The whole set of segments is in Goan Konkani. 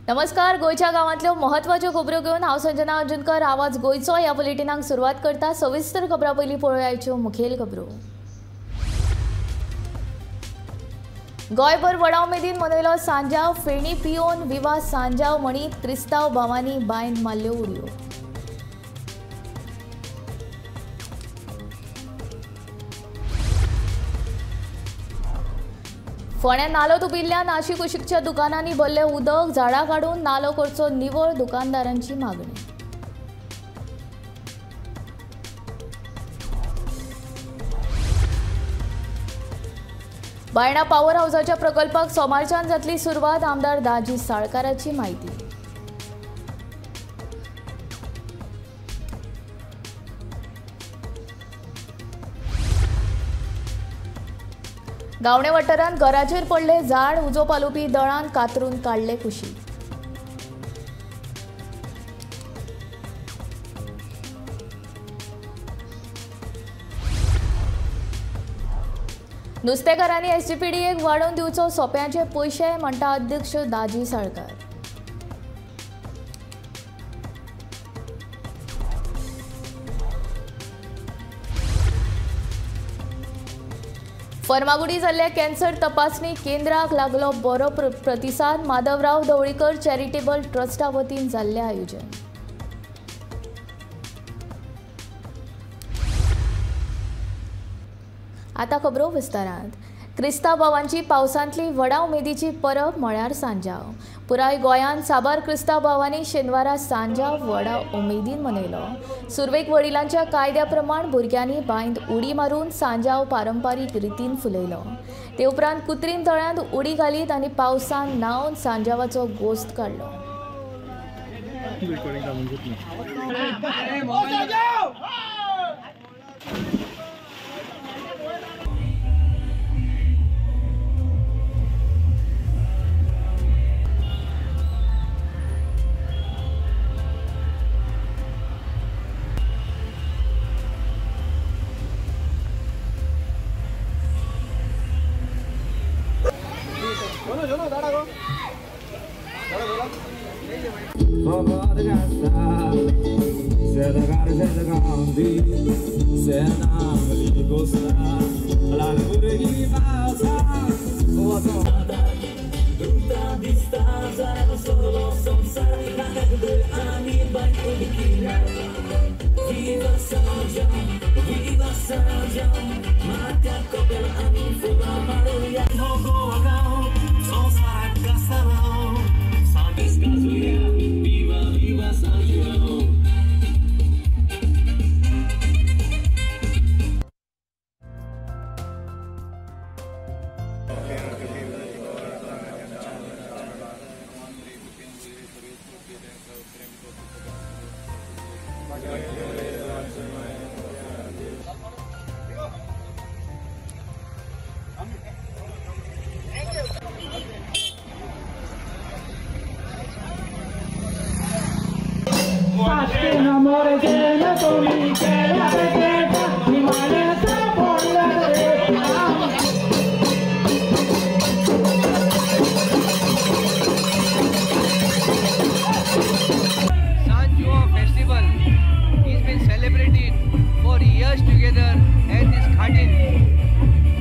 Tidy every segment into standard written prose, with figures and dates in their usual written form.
नमस्कार, गोंयच्या गांवांतल्यो म्हत्वाच्यो खबरो घेवन हांव संजना अंजनकर आवाज गोंयचो ह्या बुलेटिनाक सुरवात करता। सविस्तर खबरां पयलीं पळोवया मुखेल खबरो। गोंयभर व्हडा उमेदीन मनयलो सांजाव, फेणी पियोवन विवा सांजाव म्हणीत क्रिस्तांव भावांनी बांयंत मारल्यो उडयो। फोंड्या नालो तुबिल्ल्यान आशिकुशीकच्या दुकानांनी भरलें उदक, झाडां काडून नालो करचो निवळ, दुकानदारांची मागणी। बायणा पॉवर हाऊसाच्या प्रकल्पाक सोमारच्यान जातली सुरवात, आमदार दाजी साळकाराची म्हायती। गावणे वाठारांत घराचेर पडले झाड, उजो पालोवपी दळान कातरून काडले कुशीक। नुस्तेकारांनी एसजीपीडीएक वाडोवन दिवचो सोप्याचे पयशे, म्हणटा अध्यक्ष दाजी साळकार। फर्मागुडी जाल्ल्या कॅन्सर तपासणी केंद्राक लागलो बरो प्रतिसाद, माधवराव ढवळीकर चॅरिटेबल ट्रस्टा वतीन जाल्लें आयोजन। आतां खबरो विस्तारांत। क्रिस्तांव भावांची पावसांतली व्हडा उमेदीची परब म्हळ्यार सांजाव। पुराय गोंयांत साबार क्रिस्तांव भावांनी शेनवारा सांजाव व्हडा उमेदीन मनयलो। सुरवेक वडिलांच्या कायद्या प्रमाण भुरग्यांनी बांयंत उडी मारून सांजाव पारंपारीक रितीन फुलयलो। ते उपरांत कुत्रीम तळ्यांत उडी घालीत आनी पावसान न्हावन सांजावाचो गोस्त काडलो। San Juan festival is been celebrated for years together at this Khadim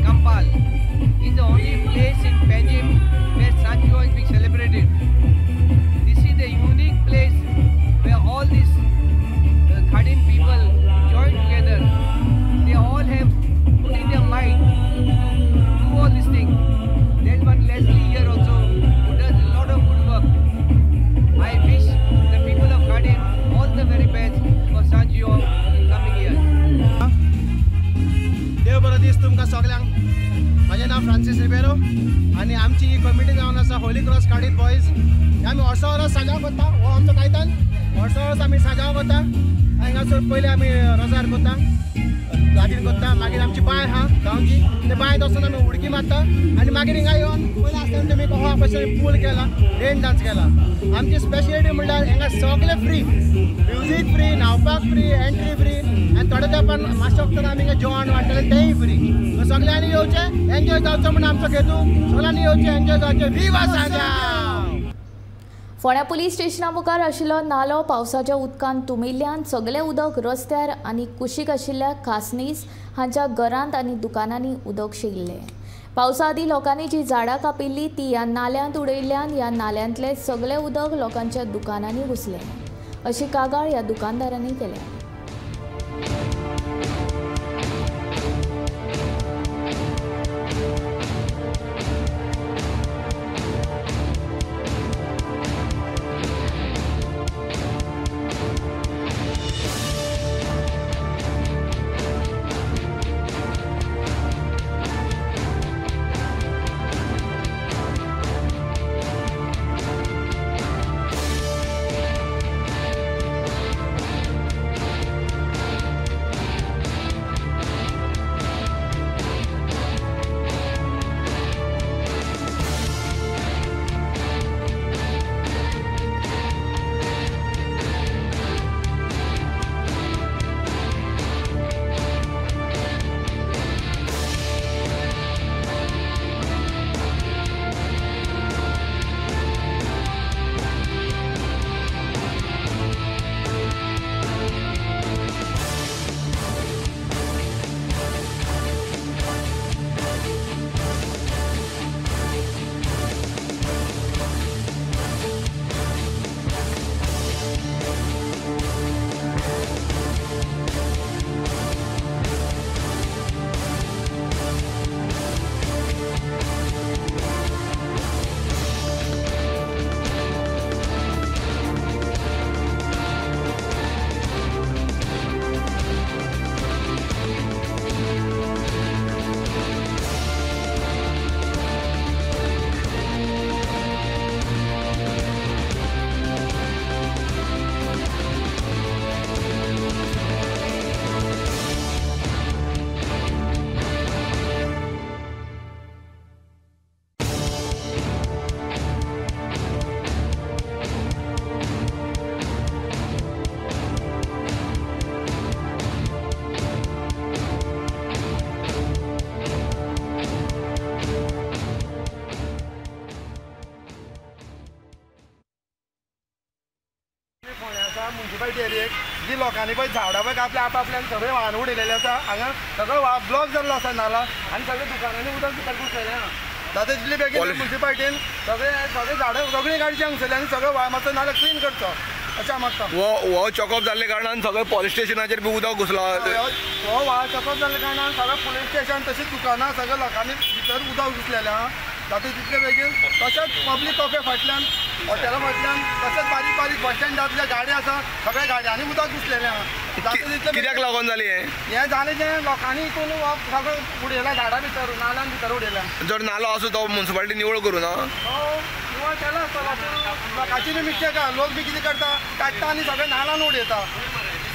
Campal. It's the only place in Panjim where San Juan is being celebrated. This is the unique place where all these Khadim people join together. They all have put in their mind to do all these things. There's one Leslie here also who does a lot of good work. I wish the people of Khadim all the very best for San Juan in coming years. देव बरो दीस तुमकां सगळ्यांक। म्हाजें नांव फ्रांसीस रिबेरो आनी आमची ही कमिटी जावन आसा होली क्रॉस खाडीन बॉयज। आमी वर्सा वर्स सांजाव करता, हो आमचो कायतान। वर्सा वर्स आमी सांजाव करता। हांगासर पयलीं आमी रोजार करता, गार्डन करता, मागीर आमची बांय आहा गांवची, ते बांयत वचून आमी उडकी मारता आनी मागीर हिंगा येवन पयलीं आसतना तुमी हो भशेन पूल केला, रेन डान्स केला। आमची स्पेशलिटी म्हणल्यार हिंगा सगळें फ्री, म्युजीक फ्री, न्हांवपाक फ्री, एंट्री फ्री आनी थोड्या तेंपान मातशें वखदान आमी हिंगा जेवण वांट्टले तेंय फ्री। सगळ्यांनी येवचें, एन्जॉय जावचो म्हूण आमचो हेतू। सगळ्यांनी येवचें, एन्जॉय जावचें। विवा सांजाव। फोंड्या पुलीस स्टेशना मुखार आशिल्लो नालो पावसाच्या उदकान तुंबिल्ल्यान सगळें उदक रस्त्यार आनी कुशीक आशिल्ल्या खासनीस हांच्या घरांत आनी दुकानांनी उदक शिरलें। पावसा आदीं लोकांनी जी झाडां कापिल्ली ती ह्या नाल्यांत उडयल्ल्यान ह्या नाल्यांतलें सगळें उदक लोकांच्या दुकानांनी घुसलें अशी कागाळ ह्या दुकानदारांनी केल्या। मुन्सिपालिटी एरियेक जी लोकांनी पळय झाडां पळय कापल्या आपआपल्यान सगळें व्हाळान उडयलेलें आसा। हांगा सगळो व्हाळ ब्लॉक जाल्लो आसा नाला आनी सगळे दुकानांनी उदक भितर घुसलेलें आहा। जाता तितले बेगीन मुन्सिपालिटीन सगळे सगळे झाडां सगळीं काडची हांगसरली आनी सगळो व्हाळ मातसो नाला क्लीन करचो अशें हांव मागता। हो चॉकअप जाल्ले कारणान सगळे पोलीस स्टेशनाचेर बी उदक घुसला। हो व्हाळ चॉकअप जाल्ले कारणान सगळे पुलीस स्टेशन तशीच दुकानां सगळे लोकांनी भितर उदक घुसलेलें आहा। जाता तितले बेगीन तशेंच पब्लीक कॉफे फाटल्यान हॉटेला फाटल्यान तशेंच बारीक बारीक बस स्टँडांतल्या गाडी आसा सगळ्या गाडयांनी उदक घुसलेलें आहा। जाता तितलें कित्याक लागून जालें हें? हें जालें जें लोकांनी हितून सगळें उडयलां झाडां भितर नाल्यान भितर उडयलां। जर नालो आसा तो मुन्सिपालिटी निवळ करूं ना? निवळ केला आसतलो लोकांची बी मिस्टेक आहा। लोक बी कितें करता काडटा आनी सगळें नाल्यान उडयता।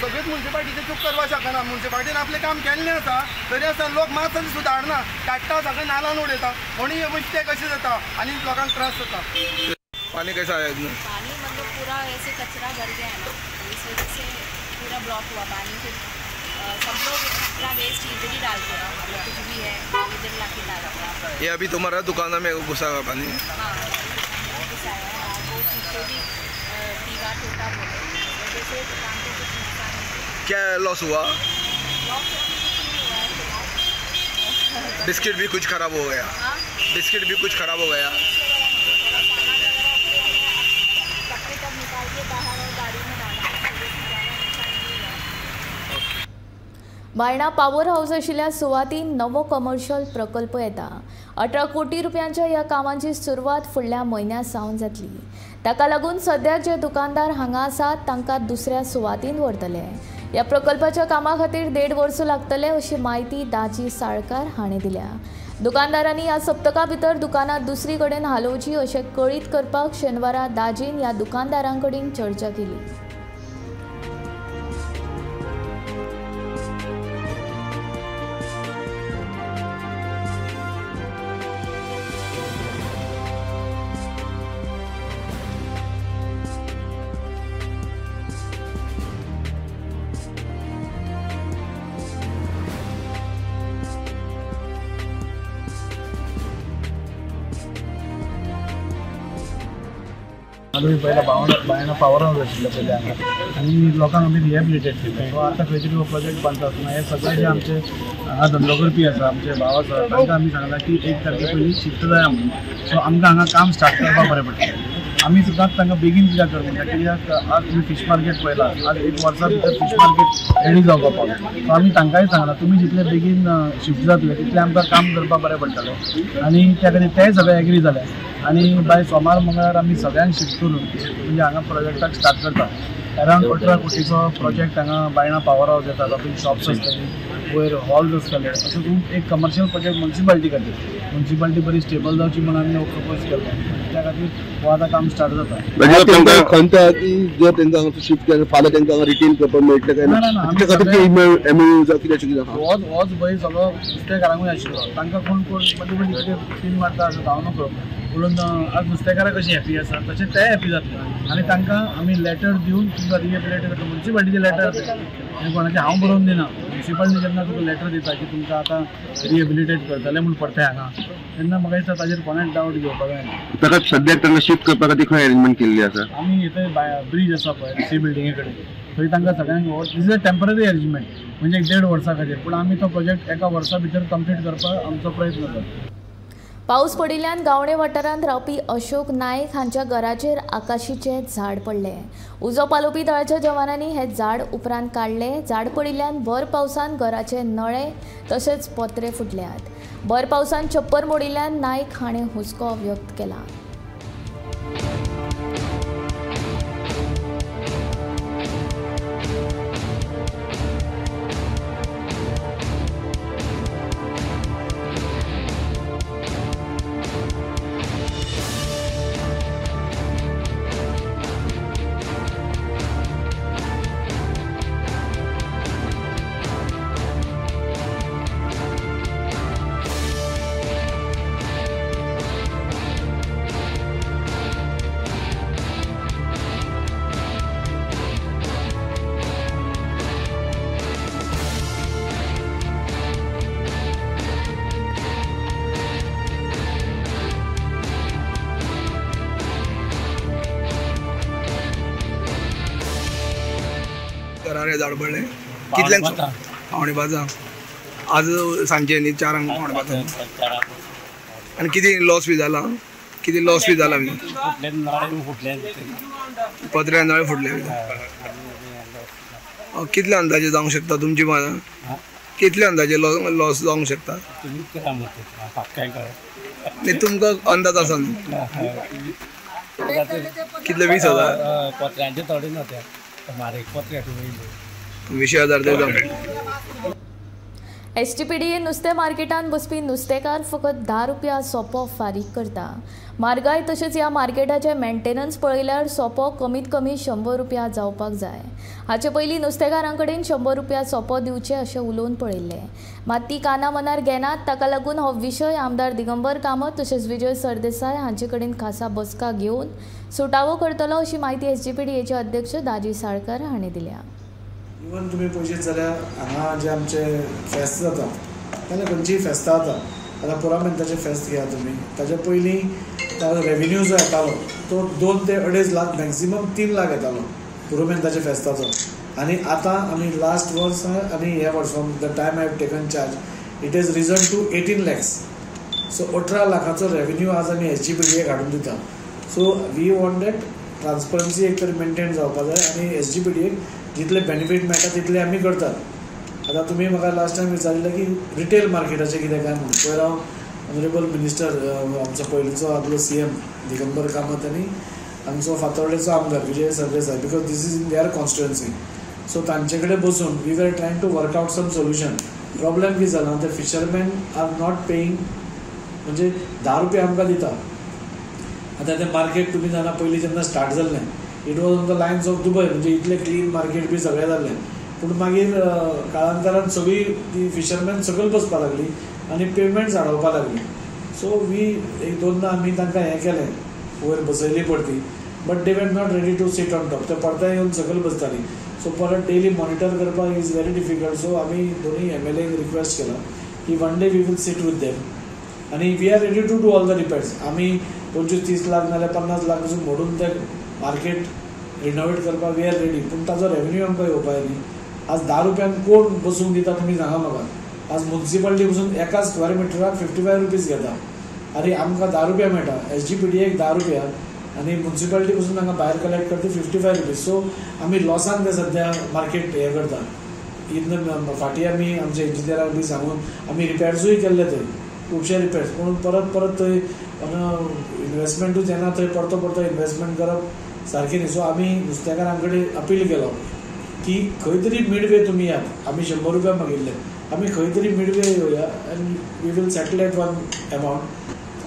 सगळीच मुन्सिपालिटीची चूक करपाक शकना। मुन्सिपालिटीन आपलें काम केल्लें आसा तरी आसतना लोक मात तरी सुदारना, काडटा सगळें नाल्यान उडयता म्हणून ही मिस्टेक अशी जाता आनी लोकांक त्रास जाता। पानी कैसा आया इसमें? पानी मतलब पूरा ऐसे कचरा भर गया है ना, इस वजह से पूरा ब्लॉक हुआ पानी। फिर सब लोग अपना वेस्ट इधर ही डालते हैं, मतलब कुछ भी है इधर ला के डालते हैं। ये अभी तुम्हारा दुकान में घुसा हुआ पानी? हाँ घुसा है और वो पीछे भी दीवार टूटा बोले, वजह से दुकान को कुछ नुकसान नहीं। क्या लॉस हुआ? लॉस कुछ नहीं हुआ है फिलहाल। बिस्किट भी कुछ खराब हो गया? हाँ बिस्किट भी कुछ खराब हो गया। बायणा पावर हाऊस आशिल्ल्या सुवातीन नवो कमर्शियल प्रकल्प येता। 18 कोटी रुपयांच्या ह्या कामांची सुरवात फुडल्या म्हयन्या सावन जातली। ताका लागून सद्याक जे दुकानदार हांगा आसात तांकां दुसऱ्या सुवातीन व्हरतले। ह्या प्रकल्पाच्या कामा खातीर 1.5 वर्स लागतले अशी म्हायती दाजी साळकार हाणें दिल्या। दुकानदारांनी ह्या सप्तका भितर दुकानां दुसरी कडेन हालोवची अशें कळीत करपाक शेनवारा दाजीन ह्या दुकानदारां कडेन चर्चा केली। आमी पयला बायणा पावर हावस आशिल्लें पयलीं हांगा आनी लोकांक आमी रिहेबिलिटेट केलें. सो आतां खंय तरी हो प्रोजेक्ट बांदता आसतना हे सगळे जे आमचे हांगा धंदो करपी आसा, आमचे भाव आसा, तांकां आमी सांगलां की 1 तारखे पयलीं शिफ्ट जाया म्हणून. सो आमकां हांगा काम स्टार्ट करपाक बरें पडटलें. आमी सुद्दां तांकां बेगीन कित्याक कर म्हणटा, कित्याक आज तुमी फीश मार्केट पळयला, आज 1 वर्सा भितर फीश मार्केट रेडी जावपाक पावलें. सो आमी तांकांय सांगलां तुमी जितले बेगीन शिफ्ट जातले तितलें आमकां काम करपाक बरें पडटलें आनी त्या खातीर तेय सगळे एग्री जाले आनी बाय सोमार मंगळार आमी सगळ्यांक शिफ्ट करून म्हणजे हांगा प्रोजेक्टाक स्टार्ट करता. अरावंड 18 कोटीचो प्रोजेक्ट हांगा बायणा पावर हावस येता, तातूंत शॉप्स आसतली, वयर हॉल्स आसतले, असो खूब एक कमर्शियल प्रोजेक्ट म्युनिसिपालिटी खातीर. म्युनिसिपालिटी बरी स्टेबल जावची म्हणून आमी हो प्रपोज केलो, त्या खातीर हो आतां काम स्टार्ट जाता. तांकां खंत आहा की जर तांकां हांगा शिफ्ट केलें फाल्यां तांकां हांगा रिटेन करपाक मेळटलें काय ना, त्या खातीर एमओयू जावं कितें अशें कितें. होच भंय सगळो नुस्तेकारांकूय आशिल्लो, तांकां कोण कोण मदीं मदीं कितें सीन मारता असो जावं नको, म्हणून आज नुस्तेकारां कशीं हॅपी आसा तशें तेय हॅपी जातले आनी तांकां आमी लेटर दिवन तुमकां रिहेबिलिटेट करता. म्युनिसिपालिटीचें लेटर आनी कोणाचें हांव बरोवन दिना, म्युनिसिपालिटी जेन्ना तुका लेटर दिता की तुमकां आतां रिहेबिलिटेट करतले म्हूण परते हांगा, तेन्ना म्हाका दिसता ताजेर कोणेच डावट घेवपाक जायना. ताका सद्याक तांकां शिफ्ट करपा खातीर खंय अरेंजमेंट केल्ली आसा? आमी थंय ब्रीज आसा पळय सी बिल्डिंगे कडेन, थंय तांकां सगळ्यांक this is a temporary arrangement, म्हणजे 1.5 वर्सां खातीर, पूण आमी तो प्रोजेक्ट 1 वर्सा भितर कंप्लीट करपाक आमचो प्रयत्न जाता. पावस पडिल्ल्यान गावणे वाठारांत रावपी अशोक नायक हांच्या घराचेर आकाशीचें झाड पडलें. उजो पालोवपी दळाच्या जवानांनी हें झाड उपरांत काडलें. झाड पडिल्ल्यान भर पावसान घराचे नळे तशेंच पत्रे फुटल्यात. भर पावसान छप्पर मोडिल्ल्यान नायक हाणें हुस्को व्यक्त केला. झाड पडलें कितल्यांक? 4:45 आज सांजचे न्ही, 4 4:45. आनी कितें लॉस बी जाला? कितें लॉस बी जाला? पत्रे नळे फुटले. कितले अंदाजे जावंक शकता तुमची? कितले अंदाजे लॉस जावंक शकता? न्ही तुमकां अंदाज आसा न्हू कितले? 20,000 पत्र्यांचे थोडे न्हू ते, 20,000 ते. एसटीपीडीए नुस्तें मार्केटांत बसपी नुस्तेकार फकत 10 रुपया सोपो फारीक करता. म्हारगाय तशेंच ह्या मार्केटाचें मेंटेनन्स पळयल्यार सोपो कमीत कमी 100 रुपया जावपाक जाय. हाचे पयलीं नुस्तेकारां कडेन 100 रुपया सोपो दिवचे अशें उलोवन पळयल्लें, मात ती काना मनार घेनात. ताका लागून हो विशय आमदार दिगंबर कामत तशेंच विजय सरदेसाय हांचे कडेन खासा बसका घेवन सुटावो करतलो अशी म्हायती एसजीपीडीएचे अध्यक्ष दाजी साळकर हांणी दिल्या. इवन तुमी पळयशीत जाल्यार हांगा जे आमचे फेस्त जाता, जाल्यार खंयचीय फेस्तां जाता, आतां पुरामेंताचें फेस्त घेया तुमी, ताजे पयलीं ताजो रेविन्यू जो येतालो तो 2 ते 2.5 लाख, मॅक्सिमम 3 लाख येतालो पुरुमेंताच्या फेस्ताचो. आनी आतां आमी लास्ट वर्स आनी ह्या वर्स from the time I have taken charge it is risen to 18 lakhs. So 18 लाखाचो revenue आज आमी एस जी पी डी एक हाडून दिता. So we want that transparency एक तरी मेनटेन जावपा जाय आनी एस जी पी डी एक जितले बेनिफीट मेळटा तितले आमी करतात. आतां तुमी म्हाका लास्ट टायम विचारिल्लें की रिटेल मार्केटाचें कितें काय म्हणून, पयर हांव ऑनरेबल मिनिस्टर आमचो पयलींचो आदलो सी एम दिगंबर कामत आनी आमचो फातोर्डेचो आमदार Vijay Sardesai, because this is in their constituency, so तांचे कडेन बसून we were trying to work out some solution. Problem कितें जाला, ते फिशरमॅन are not paying, म्हणजे 10 रुपया आमकां दिता. आतां तें मार्केट तुमी जाणा पयलीं जेन्ना स्टार्ट जाल्लें it was on the lines of Dubai, म्हणजे इतलें क्लीन मार्केट बी सगळें जाल्लें, पूण मागीर काळांतरान सगळीं ती फिशरमॅन सकयल बसपाक लागली आनी पेमेंट्स आडोवपाक लागली. सो वी एक दोनदां आमी तांकां हें केलें, वयर बसयली परती, but they were not ready to sit on top, ते परते येवन सकयल बसताली. सो परत डेली मॉनिटर करपाक is very difficult. सो आमी दोनूय एम एल एक रिक्वेस्ट केला की one day we will sit with them आनी we are ready to do all the repairs. आमी 25-30 लाख नाल्यार 50 लाख पसून मोडून ते मार्केट रिनोवेट करपाक we are ready, पूण ताजो रेवेन्यू आमकां येवपा न्ही. आज 10 रुपयांक कोण बसूंक दिता तुमी सांगा म्हाका. आज मुन्सिपालिटी पसून एका स्क्वेअर मिटराक 55 रुपीज घेता आनी आमकां 10 रुपया मेळटा. एस जी पी डी एक 10 रुपया आनी मुन्सिपालिटी पसून तांकां भायर कलेक्ट करता 55 रुपीज. सो आमी लॉसान ते सद्या मार्केट हें करता. इतले फाटीं आमी आमच्या इंजिनियराक बी सांगून आमी रिपेर्सूय केल्ले थंय खुबशे रिपेर्स, पूण परत परत थंय इनवेस्टमेंटूच येना, थंय परतो परतो इनवेस्टमेंट करप सारकें न्ही. सो आमी नुस्तेकारां कडेन अपील केलो की खंय तरी मिडवे तुमी यात. आमी 100 रुपया मागिल्ले, आमी खंय तरी Midway येवया and we will settle at one amount.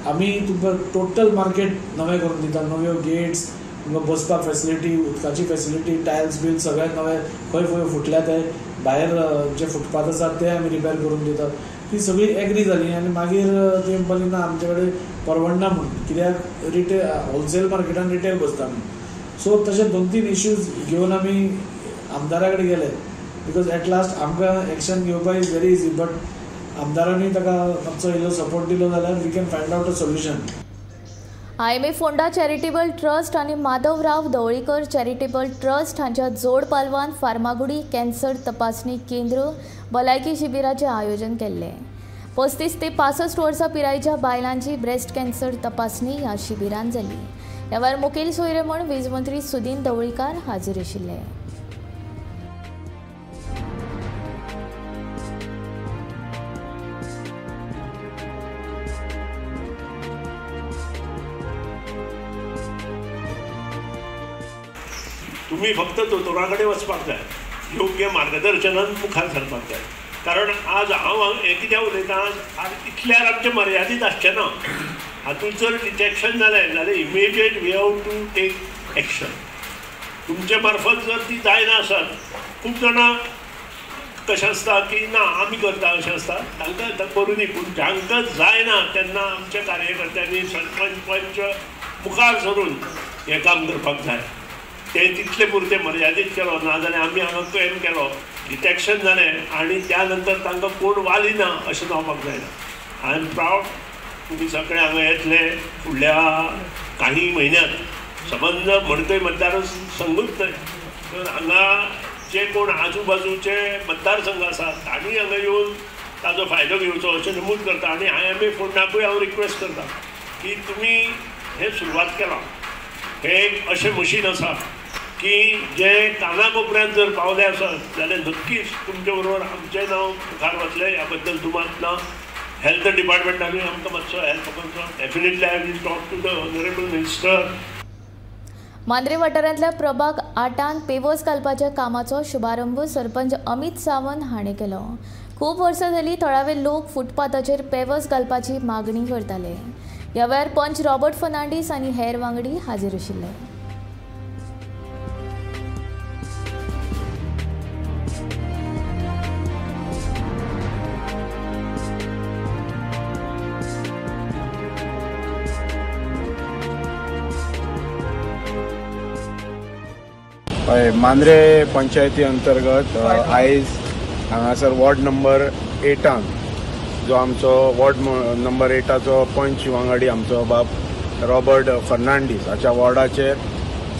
आमी तुमकां टोटल मार्केट नवें करून दिता, नव्यो गेट्स, तुमकां बसपाक फेसिलिटी, उदकाची फेसिलिटी, टायल्स बील सगळें नवें, खंय खंय फुटल्या ते भायर जे फुटपाथ आसात ते आमी रिपेर करून दितात. ती सगळी एग्री जाली आनी मागीर ती म्हणपाक ना आमचे कडेन परवडना म्हूण, कित्याक रिटेल होलसेल मार्केटान रिटेल बसता आमी. सो तशे 2-3 इश्यूज घेवन आमी आमदारा कडेन गेले, because at last आमकां एक्शन घेवपाक is very easy, but आमदारांनी ताका मातसो इल्लो सपोर्ट दिलो जाल्यार we can find out a solution. IMA Ponda charitable trust आनी माधवराव ढवळीकर चॅरिटेबल ट्रस्ट हांच्या जोड पालवान फार्मागुडी कॅन्सर तपासणी केंद्र भलायकी शिबिराचें आयोजन केल्लें. 35 ते 65 वर्सां पिरायेच्या बायलांची ब्रेस्ट कॅन्सर तपासणी ह्या शिबिरान जाली. ह्या वेळार मुखेल सोयरे म्हूण वीज मंत्री सुदीन ढवळीकार हाजीर आशिल्ले. तुम्ही फक्त दोतोरा कडेन वचपाक जाय, योग्य मार्गदर्शनान मुखार सरपाक जाय. कारण आज हांव हें कित्याक उलयतां, आज इतल्यार आमचें मर्यादीत आसचें ना. हातूंत जर डिटेक्शन जालें जाल्यार immediate we have to take action. तुमचे मार्फत जर ती जायना आसत, खूब जाणां कशें आसता की ना आमी करता अशें आसता, तांकां करूं दी, पूण जांकां जायना तेन्ना आमच्या कार्यकर्त्यांनी सरपंच पंच मुखार सरून हें काम करपाक जाय. ते तितले पुरते मर्यादीत केलो ना जाल्यार आमी हांगा क्लेम केलो, डिटेक्शन जालें आनी त्या नंतर तांकां कोण वाली ना अशें जावपाक जायना. I am proud तुमी सगळे हांगा येतले फुडल्या काही म्हयन्यांत सबंद मडकय मतदार संघूच न्हय तर हांगा जे कोण आजू बाजूचे मतदारसंघ आसात तांणी हांगा येवन ताजो फायदो घेवचो अशें नमूद करता. आनी IMA फोंडाकूय हांव रिक्वेस्ट करता की तुमी हें सुरवात केलां, हें एक अशें मशीन आसा की जे कानाकोपऱ्यांत जर पावले आसत जाल्यार नक्कीच तुमचे बरोबर आमचें नांव मुखार वतलें. ह्या बद्दल दुमात ना. हेल्थ डिपार्टमेंटानूय आमकां मातसो हेल्प करचो. Definitely I will talk to the honourable minister. Mandrem वाठारांतल्या प्रभाग 8 पेवर्स घालपाच्या कामाचो शुभारंभ सरपंच अमित सावंत हाणें केलो. खूब वर्सां जालीं थळावे लोक फुटपाथाचेर पेवर्स घालपाची मागणी करताले. ह्या वेळार पंच रॉबर्ट फर्नांडीस आनी हेर वांगडी हाजीर आशिल्ले. हय, मांद्रे पंचायती अंतर्गत आयज हांगासर वॉर्ड नंबर 8 जो आमचो वॉर्ड नंबर 8चो पंच वांगडी आमचो बाब रॉबर्ट फर्नांडीस हाच्या वॉर्डाचेर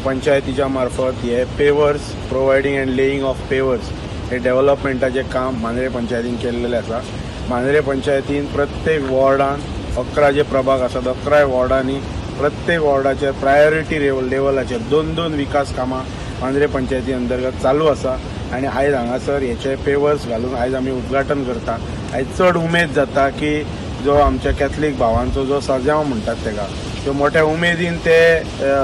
पंचायतीच्या मार्फत हे pavers providing and laying of pavers हे डेव्हलपमेंटाचें काम मांद्रे पंचायतीन केल्लें आसा. मांद्रे पंचायतीन प्रत्येक वॉर्डान 11 जे प्रभाग आसात 11 वॉर्डांनी प्रत्येक वॉर्डाचेर प्रायोरिटी लेवलाचेर 2-2 विकास कामां मांद्रे पंचायती अंतर्गत चालू आसा आनी आयज हांगासर हेचे पेवर्स घालून आयज आमी उद्घाटन करता. आयज चड उमेद जाता की जो आमच्या कॅथलीक भावांचो जो सजाव म्हणटात तेका त्यो मोठ्या उमेदीन ते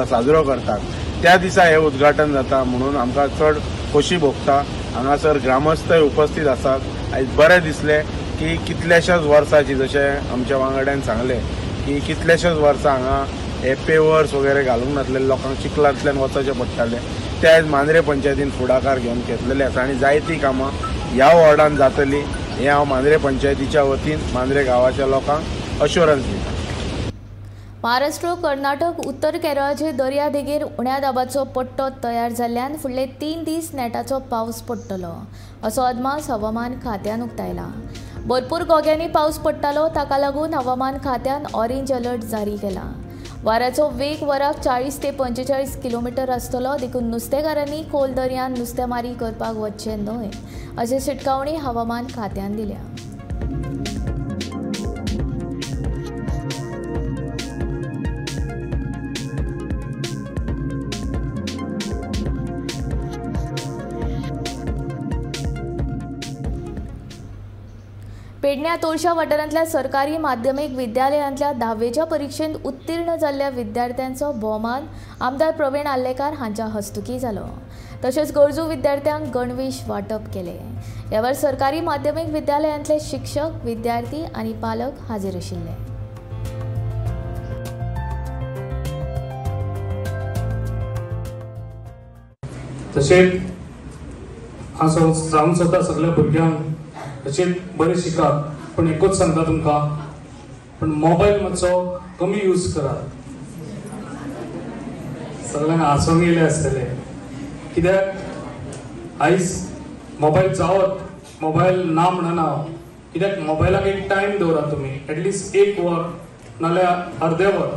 साजरो करतात त्या दिसा हें उद्घाटन जाता म्हणून आमकां चड खोशी भोगता. हांगासर ग्रामस्थय उपस्थित आसात. आयज बरें दिसलें की कितल्याशाच वर्सांची जशें आमच्या वांगड्यान सांगलें की कितल्याशाच वर्सां हांगा हे पेवर्स वगैरे घालूंक नासले, लोकांक चिखलांतल्यान वचचें पडटालें, ते आयज मांद्रे पंचायतीन फुडाकार घेवन घेतलेले आसा आनी जायतीं कामां ह्या वॉर्डान जातलीं हें हांव मांद्रे पंचायतीच्या वतीन मांद्रे गांवाच्या लोकांक अश्योरन्स दिता. महाराष्ट्र, कर्नाटक, उत्तर केरळाचे दर्यादेगेर उण्या दाबाचो पट्टो तयार जाल्ल्यान फुडले 3 दीस नेटाचो पावस पडटलो असो अदमास हवामान खात्यान उक्तायला. भरपूर गोग्यांनी पावस पडटालो, ताका लागून हवामान खात्यान ऑरेंज अलर्ट जारी केला. वाऱ्याचो वेग वराक 40 ते 45 किलोमिटर आसतलो, देखून नुस्तेकारांनी खोल दर्यांत नुस्तेमारी करपाक वचचें न्हय अशें शिटकावणी हवामान खात्यान दिल्या. पेडण्या तोळशा वाठारांतल्या सरकारी माध्यमीक विद्यालयांतल्या 10वेच्या परिक्षेंत उत्तीर्ण जाल्ल्या विद्यार्थ्यांचो भोवमान आमदार प्रवीण आर्लेकार हांच्या हस्तुकी जालो. तशेंच गरजू विद्यार्थ्यांक गणवेश वांटप केले. ह्या वेळार सरकारी माध्यमीक विद्यालयांतले शिक्षक, विद्यार्थी आनी पालक हाजीर आशिल्ले. तशेंच हांव सांगूंक सोदता सगळ्या भुरग्यांक, तशेंच बरें शिकात, पण एकूच सांगता तुमकां, पण मोबायल मातसो कमी यूज करात. सगळ्यांक हांसूंक येयलें आसतलें, कित्याक आयज मोबायल जावत, मोबायल ना म्हणना हांव, कित्याक मोबायलाक एक टायम दवरात तुमी, एटलिस्ट 1 वर नाल्यार अर्दें वर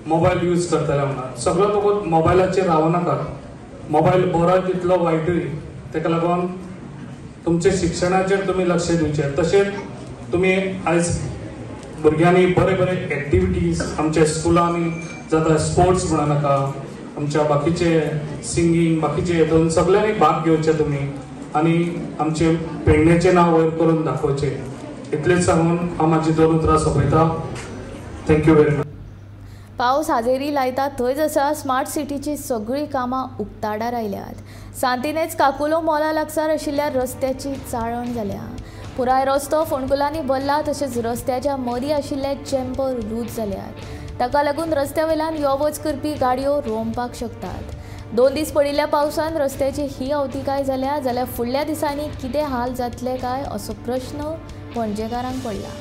मोबायल यूज करतले म्हणा. सगळो तुका मोबायलाचेर रावं नाकात, मोबायल बरो तितलो वायटूय, ताका लागून तुमचे शिक्षणाचेर तुमी लक्ष दिवचें. तशेंच तुमी आयज भुरग्यांनी बरे बरे एक्टिविटीज आमच्या स्कुलांनी जाता, स्पोर्ट्स म्हणा नाका, आमच्या बाकीचे सिंगींग बाकीचे हितून सगळ्यांनी भाग घेवचे तुमी आनी आमचे पेडण्याचें नांव वयर करून दाखोवचें. इतलेंच सांगून हांव म्हाजी 2 उतरां सोंपयता. Thank you very much. पावस हाजेरी लायता थंयच आसा स्मार्ट सिटीची सगळीं कामां उक्ताडार आयल्यात. सांतिनेज काकुलो मॉला लागसार आशिल्ल्या रस्त्याची चाळण जाल्या. पुराय रस्तो फोंडकुलांनी भरला, तशेंच रस्त्याच्या मदीं आशिल्ले चेंबर लूज जाल्यात. ताका लागून रस्त्या वयल्यान यो वच करपी गाडयो रोमपाक शकतात. 2 दीस पडिल्ल्या पावसान रस्त्याची ही अवतिकाय जाल्या जाल्यार फुडल्या दिसांनी कितें हाल जातले काय असो प्रश्न पणजेकारांक पडला.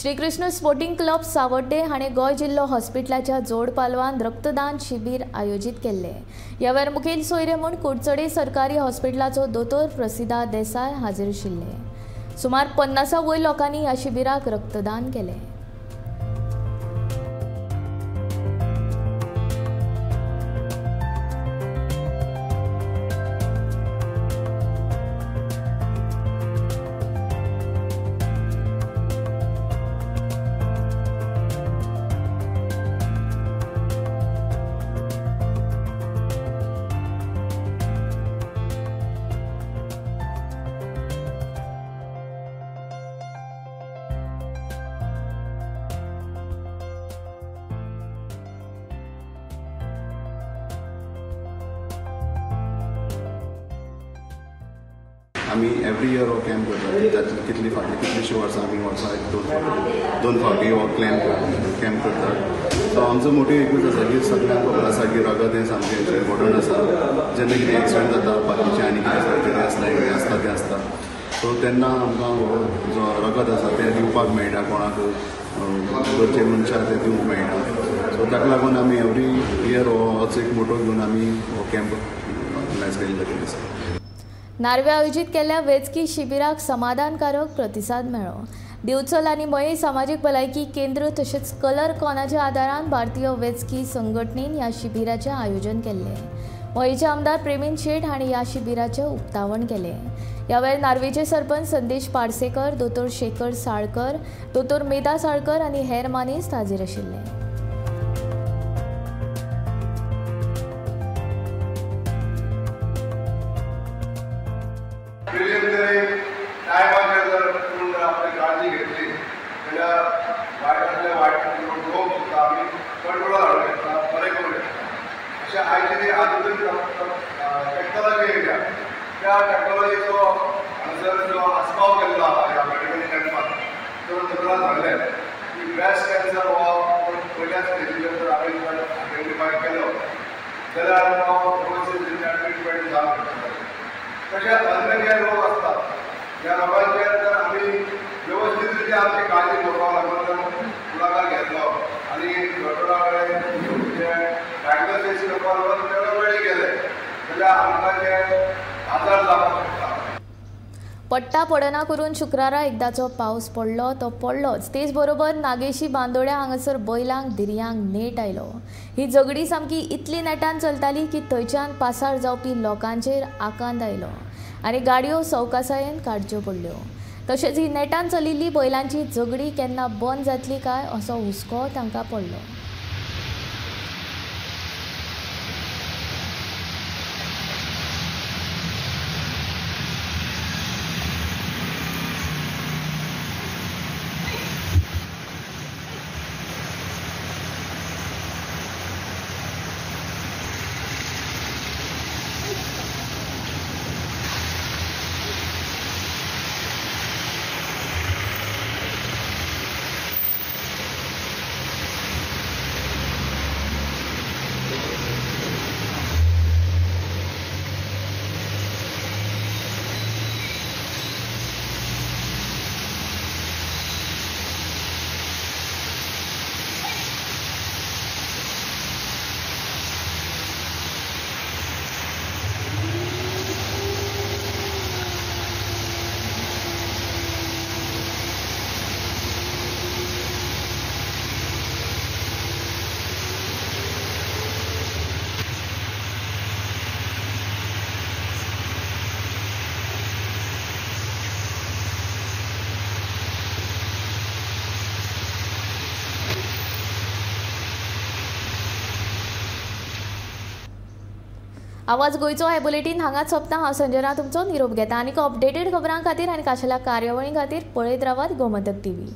श्रीकृष्ण स्पोर्टिंग क्लब सावड्डे हाणें गोंय जिल्लो हॉस्पिटलाच्या जोड पालवान रक्तदान शिबीर आयोजीत केल्लें. ह्या वेळार मुखेल सोयरे म्हूण कुडचडे सरकारी हॉस्पिटलाचो दोतोर प्रसिदा देसाय हाजीर आशिल्ले. सुमार 50 वयर लोकांनी ह्या शिबिराक रक्तदान केलें. आमी एवरी इयर हो कॅम्प करतात. कितली फाटली कितलीशीं वर्सां आमी वर्साक दोन फावटी हो कॅम्प करतात. सो आमचो मोटीव एकूच आसा की सगळ्यांक खबर आसा की रगत हें सामकें इम्पोर्टंट आसा. जेन्ना कितें एक्सिडंट जाता, बाकीचें आनी कितें सर्जरी आसता, हें आसता तें आसता, सो तेन्ना आमकां हो जो रगत आसा तें दिवपाक मेळटा, कोणाक गरजे मनशाक तें दिवंक मेळटा. सो ताका लागून आमी एवरी इयर होच एक मोटो घेवन आमी हो कॅम्प ऑर्गनायज केल्लो आसा. नार्वे आयोजीत केल्ल्या वैजकी शिबिराक समाधानकारक प्रतिसाद मेळ्ळो. दिवचल आनी मये सामाजीक भलायकी केंद्र तशेंच कलर कॉनाच्या आदारान भारतीय वैजकी संघटनेन ह्या शिबिराचें आयोजन केल्लें. मयेचे आमदार प्रेमीन शेट हांणी ह्या शिबिराचें उक्तावण केलें. ह्या वेळार नार्वेचे सरपंच संदेश पार्सेकर, दोतोर शेखर साळकर, दोतोर मेधा साळकर आनी हेर मानेस्त हाजीर आशिल्ले. टायमाचेर जर पूण जर आपली काळजी घेतली जाल्यार वायटांतले वायट रोग सुद्दां आमी कंट्रोलार हाडूंक शकता, बरें करूंक शकता. अशें आयची ती आधुनीक टॅक्नोलॉजी येयल्या, त्या टॅक्नोलॉजीचो हांगासर जो आस्पाव केल्लो आसा ह्या मेडिकल कॅम्पान, तर दोतोरान सांगलें की ब्रेस्ट कॅन्सर हो पयल्या स्टेजीचेर जर आमी आयडेंटिफाय केलो जाल्यार तो व्यवस्थीत ट्रिटमेंट जावंक शकता. तशेंच अन्य जे रोग आसतात ह्या रोगांचेर जर आमी वेवस्थीत रितीन आमची काळजी घेवपाक लागून जर फुडाकार घेतलो आनी दोतोरा कडेन जे डायग्नोसीस करपाक लागून वेळो वेळी गेले जाल्यार आमकां पडटा पडना करून शुक्रारा एकदाचो पावस पडलो तो पडलोच, तेच बरोबर नागेशी बांदोड्या हांगासर बैलांक धिरयांक नेट आयलो। ही झगडी सामकी इतली नेटान चलताली की थंयच्यान पासार जावपी लोकांचेर आकांत आयलो आनी गाडयो सवकासायेन काडच्यो पडल्यो। तशेंच ही नेटान चलिल्ली बैलांची झगडी केन्ना बंद जातली काय असो हुस्को तांकां पडलो। आवाज गोंयचो हे बुलेटीन हांगाच सोंपता। हांव संजना तुमचो निरोप घेता आनी अपडेटेड खबरां खातीर आनी खाशेल्या कार्यावळी खातीर पळयत रावात गोमंतक टीव्ही।